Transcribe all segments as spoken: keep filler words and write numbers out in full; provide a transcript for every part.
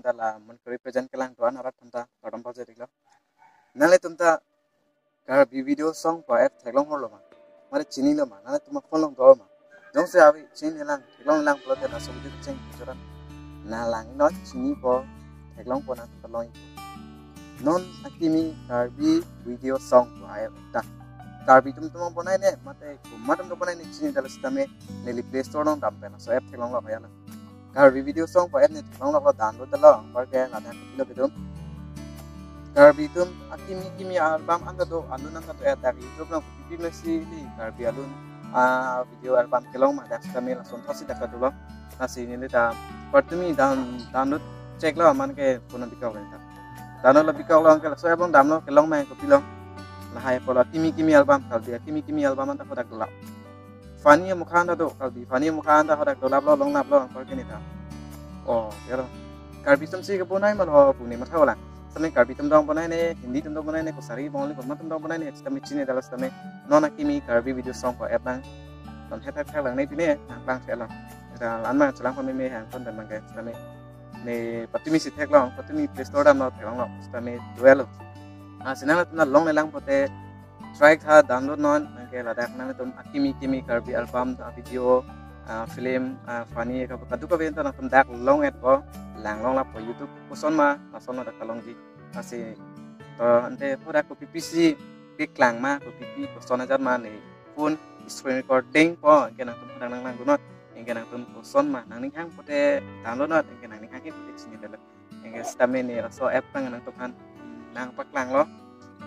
Dala mon kuri present kelang tuan arat tanta kardom pajir iklo. Nanglitum ta Karbi Video Song pu app theklong holo ma? Mari chinilo ma? Nanglitum aphone along do ma? Jongsi ave chinilang, theklonglang pulote laso video cheng churan. Nanglang non chinipo, theklongpo nangtum ta long-ikpo. Non akimi Karbi Video Song pu app ta. Karbi atum atum bonaine, mate komat atum bonaine chinidetlo sitame neli Play Store along dam pen laso app theklonglo kaya lo. Karbi Video Song pu app ne theklonglo, download lo, anparke ladak kopilo kedo. Karbi atum akimi kimi album anta do, alun anta do, eh, dak YouTube along kopi mesi li Karbi alun, ah, video album kelong ma, dak sitame lason thotsi dak dolo. Lasi neli ta patumi down, download cheklo, aman ke phone bikok lo ta. Download lo, bikok lo, anke laso app along damlo, kelong ma kopilo. Lahai pulo akimi kimi album, Karbi akimi kimi album anta hadak dolap. Funny Mukha anta do, Karbi Funny Mukha anta hadak dolaplo, longlaplo, anparke neta. Oh, ya lo. Karbi atumsi kebonai ma lo pu ne matha lang. Sitame Karbi atum dong bonaine, Hindi atum dong bonaine, Kachari, Bengali, komat atum dong bonaine, sitame chinidetlo sitame non akimi Karbi Video Song pu app nang. Non het het lang ne pine, nangplang thelo. Ita lan ma chelang pameme hang kon dan mangke sitame. Ne patumi si theklong, patumi Play Store damlo theklonglo, sitame do-etlo. Ah, si nanglitum ta longlelang pulote try tha, download non, anke ladak nanglitum akimi kimi Karbi album, ah, video, ah, film, ah, Funny, ka-, kadokave anta nangtum dak long-etpo, langlong lapo YouTube koson ma, lason ma dak kalongji. Lasi to ante hadak kopi pisi keklang ma, kopi pi koson ajat ma ne phone screen recording po, anke nangtum hadak nanglang do non, anke nangtum koson ma nangning hang pulote download non, anke nangning hang ke pulote chinidetlo. Anke sitame ne laso app tang nangtum aphan nangpaklanglo.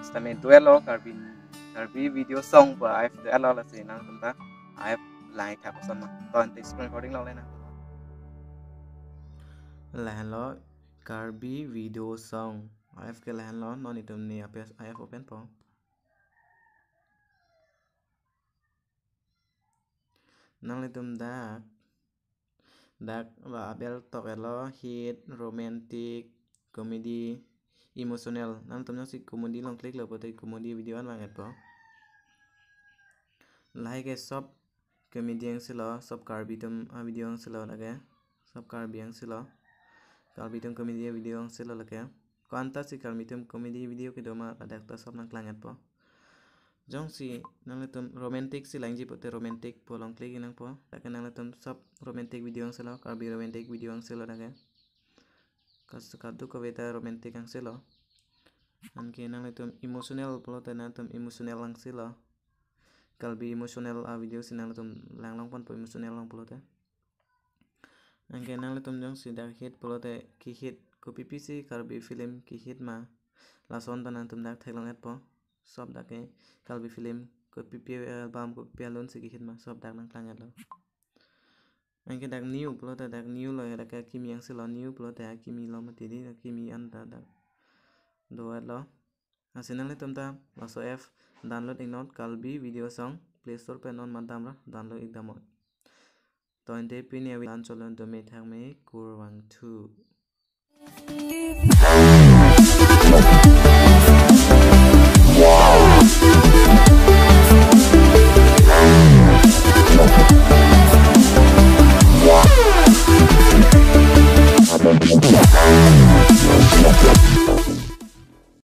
Sitame do-etlo Karbi, Karbi Video Song pu app do-etlo, lasi nangtum ta app lang-ik tha koson ma. To ante screen recording longle nang. Lahenlo Karbi Video Song app ke lahenlo, non itum ne app, app open po. Nanglitum dak, dak ba abel tok-etlo, hit, romantic, comedy, emotional. Nanglitum jongsi comedy along click lo pulote comedy video an vang-etpo. Lahai ke sob comedy angsi lo, sob Karbi atum avideo angsi lo lake. Sob Karbi angsi lo. Karbi atum comedy video angsi lo lake. Ko-anta si Karbi atum comedy video kedo ma, ladak ta sob nangklang-etpo. Jongsi nanglitum romantic si langji pulote romantic pu along click nangpo. Lake nanglitum sob romantic video angsi lo, Karbi romantic video angsi lo lake. Kas-, kadokave ta romantic angsi lo. Anke nanglitum emotional pulote nangtum emotional angsi lo. Karbi emotional avideo si nanglitum langlong ponpo emotional along pulote. Anke nanglitum jongsi dak hit pulote kehit kopi pisi Karbi film kehit ma, lason ta nangtum dak theklong-etpo. Sob dak ke Karbi film kopi pi album kopi pi alun si kehit ma, sob dak nangklang-etlo. Anke dak new pulote dak new lo, ya dak ke akimi angsi lo, new pulote akimi lo mati di, akimi anta dak do-etlo. Lasi nanglitum ta laso app download-ik non, Karbi Video Song, Play Store pen non madam ra download-ik damnon. To ante pini avi an cholon, dome thakme, kurvangthu.